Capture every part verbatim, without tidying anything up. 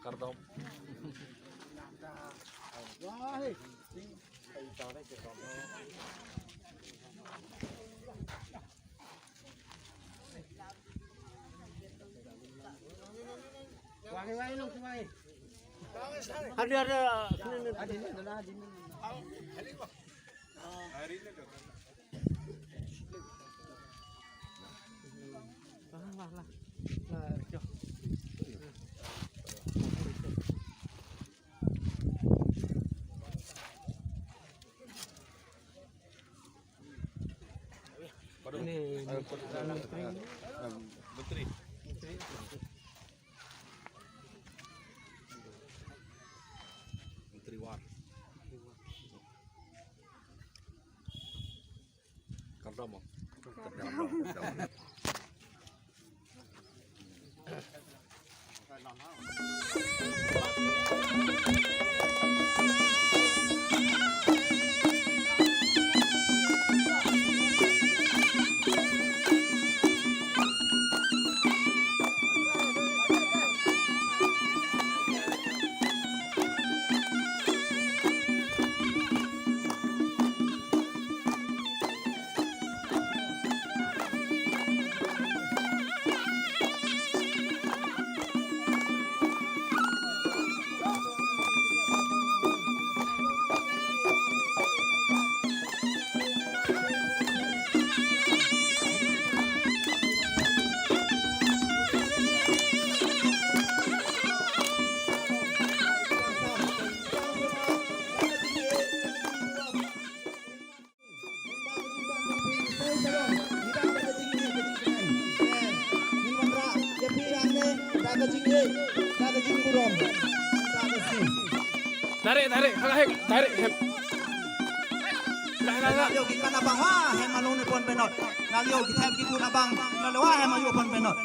Kardom. Ada, ada. Menteri. Menteri War. Kardom. Tarik, tarik, hang hek, tarik, hem. Dah, dah, dah. Yo, kita na bang, wah, hem along ni pon penot. Nang yo, kita ki kuna bang, na lewa hem ayo pon penot.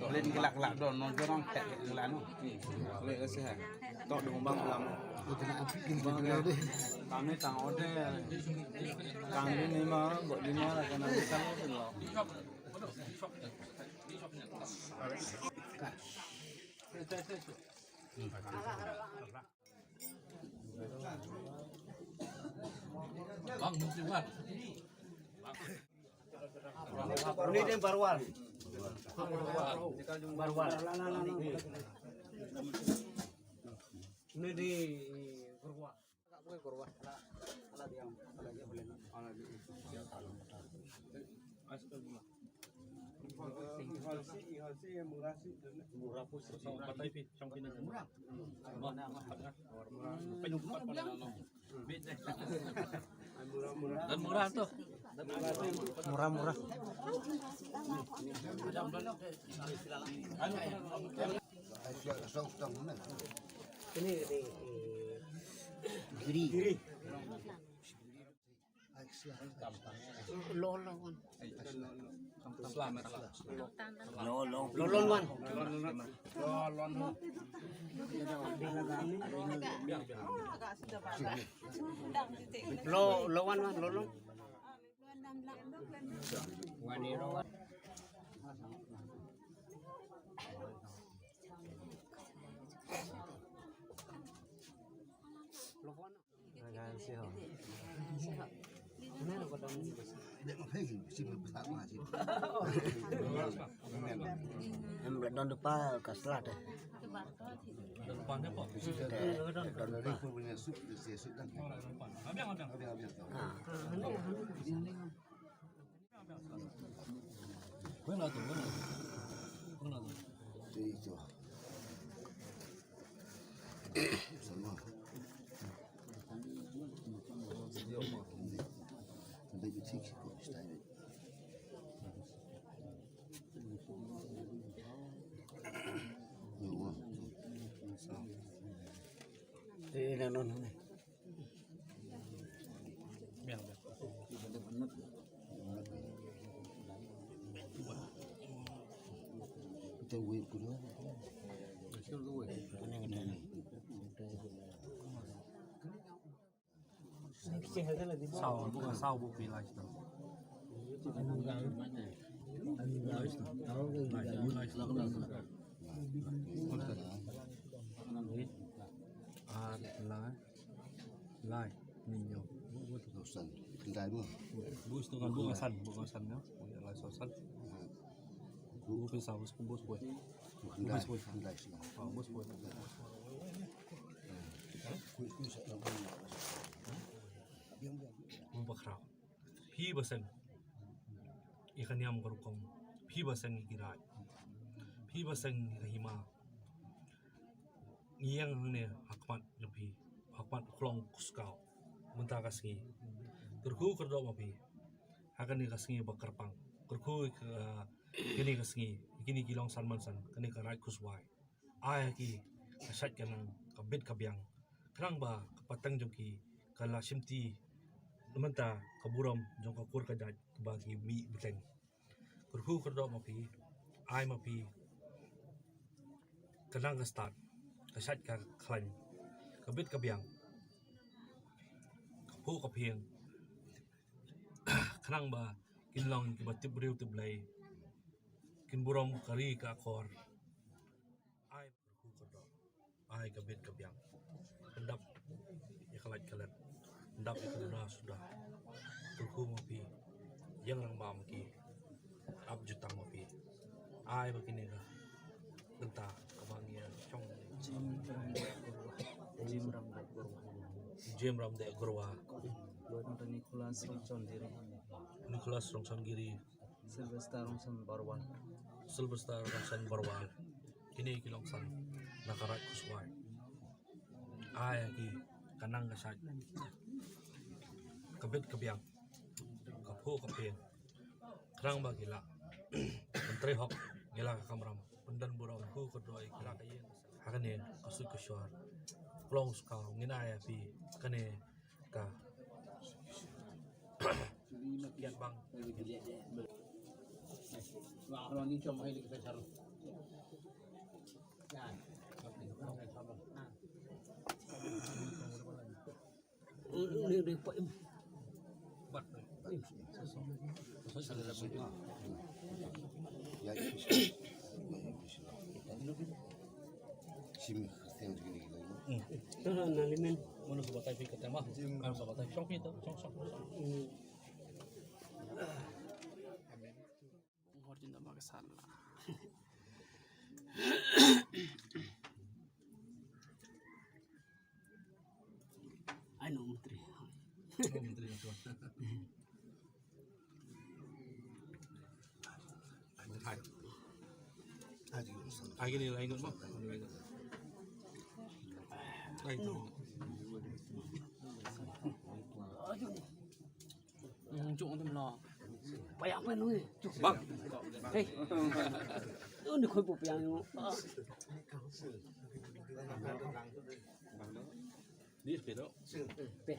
Len gelak gelak don no jorong tek gelak no. Len ke sih. Tok dong bang ulang. Kami tang ode. Kami ni ma buat di mana kena misal tu lo. Bang mesti buat. Ini dia Barwal. Barwal. Ini di Barwal. Dan murah tu. Murah-murah. Ini, ini, eh, giri. Giri. Lo, lo, wan. Lo, lo. Lo, lo, wan. Lo, lo, wan. Lo, lo, wan, wan, lo, lo. Em, don depan ka slat, eh. Don depan apa? Don depan. Abang, abang. Ah. Mana tu? Mana tu? Mana tu? Itu. Sama. Sampai ke sini, kok, style. Yo, wah. Eh, no, no, no. Saw, bukan saw, bukan lai. Lai, lai. Ar, lai. Lai, ni nyo. Bu, bu tu. Dosan. Kendai bu. Bu tu kan bu ngasan, bu ngasan nyo. Bu ya lai sosan. Bu pisa, bu bu bu. Bu kendai. Bu bu. Kendai sila. Ah, bu bu. Kui kui sa. Bu bakhraw. Phi ba seng ïa ka niam ka rukom, phi ba seng ïa ki raid, phi ba seng ïa ka hima. Ngi ïeng hangne ha khmat jong phi, ha khmat u khlong u skaw mynta ka sngi. Kyrkhu kyrdoh ma phi ha kane ka sngi ba kyrpang, kyrkhu ïa ka, kane ka sngi, kine ki long san man san, kane ka raid khuslai. Ai ha ki ka shait ka nang, ka bit ka biang, khnang ba ka pateng jong ki ka la shimti na bynta ka burom jong ka kur ka jait ba ki mih bteng. Kyrkhu kyrdoh ma phi, ai ma phi ka nang ka stad, ka shait ka khlaiñ, ka bit ka biang, ka phuh ka phieng, khnang ba kin long kiba tip briew tip Blei, kin burom ka ri ka akor. Ai kyrkhu kyrdoh, ai ka bit ka biang. Pyndap ïa ka lait ka let, pyndap ïa ka duna suda. Kyrkhu ma phi, ïeng rangbah ma ki, ap jutang ma phi. Ai ba kine ka bynta kaba ngi ïa shong. Jim Ramdeh Gurwa. Jim Ramdeh Gurwa. Nicholas Rongchon Giri. Nicholas Rongchon Giri. Sylvester Rongson Barwal. Sylvester Rongson Barwal. Kine ki long san na ka raid khuslai. Ai ha ki ka nang ka shait, ka bit ka biang, ka phuh ka phieng, Thrang ba ki la ban trei hok, ngi la ka kamram pyndon burom, ko kyrdoh ïa ki la ka ïing. Ha kane ka suk ka shor, klong skaw, ngin ai ïa phi kane ka kiad bang. Ai no, menteri. Ai, gini lah, ingat, Bang. Ai, tu. Bang. Hey. Ni khoi pu piang ni. Ni sepeda. Pe.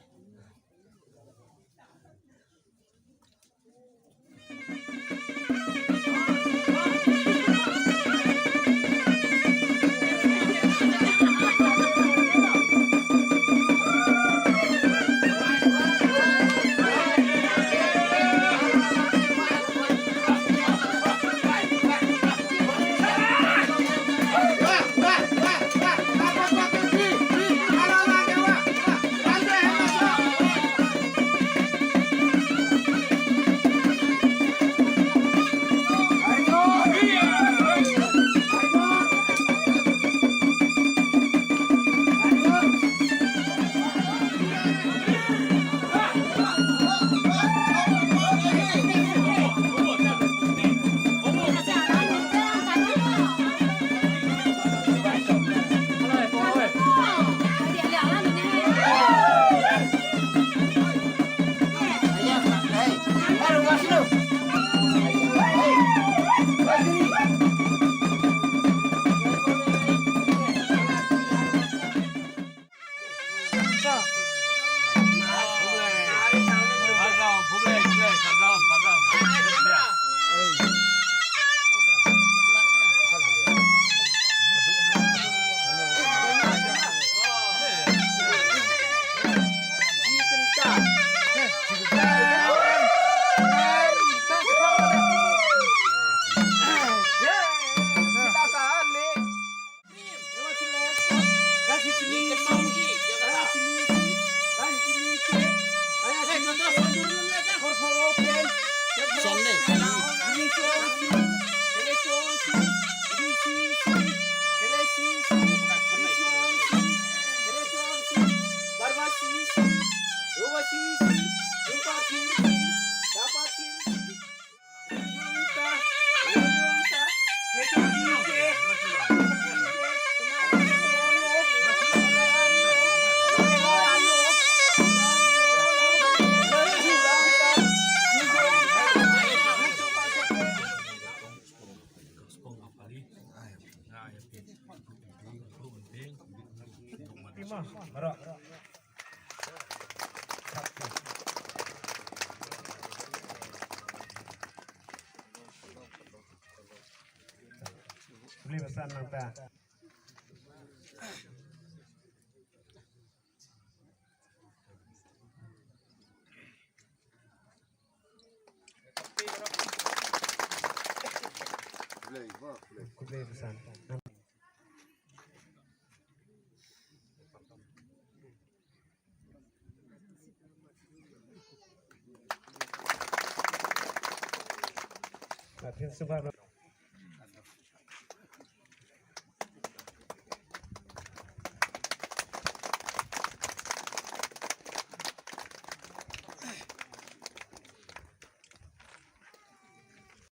Boleh pesan nangta. Boleh, boleh. Boleh pesan. Latihan sebar.